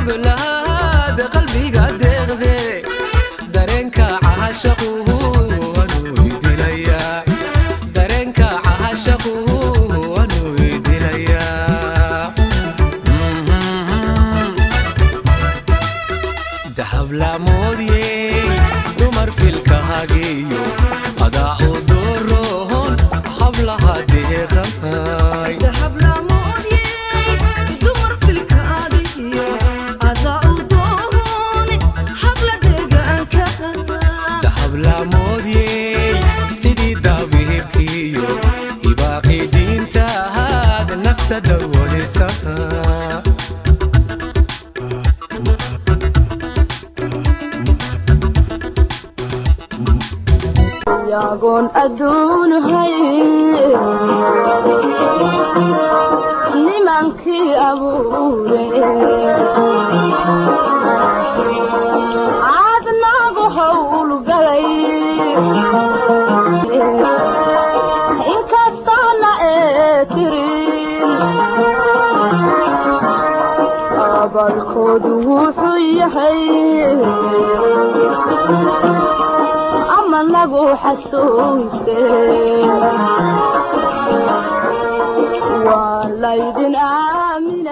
Nuglaad qalbiga deeqde, dareenka caashaquhu anuu idilayaa, dareenka caashaquhu anuu idilayaa. Dahab laamoodiyey dumar filka hageeyo, adaa u doorohon hablaha deeqahay. Dahab laamoodiyey dumar filka adiyo, adaa u dooroon habla deegaanka. Dahab laamoodiyey sidii daabihibkiyo hibaaqi diintahaad nafta dawalisa. Yagoon adduunhay nimankii abuure, aadnaagu howlgalay, inkastoona ee tirin abalkoodu wuxuu yahay ama nagu xasuuste, waa laydin aaminay.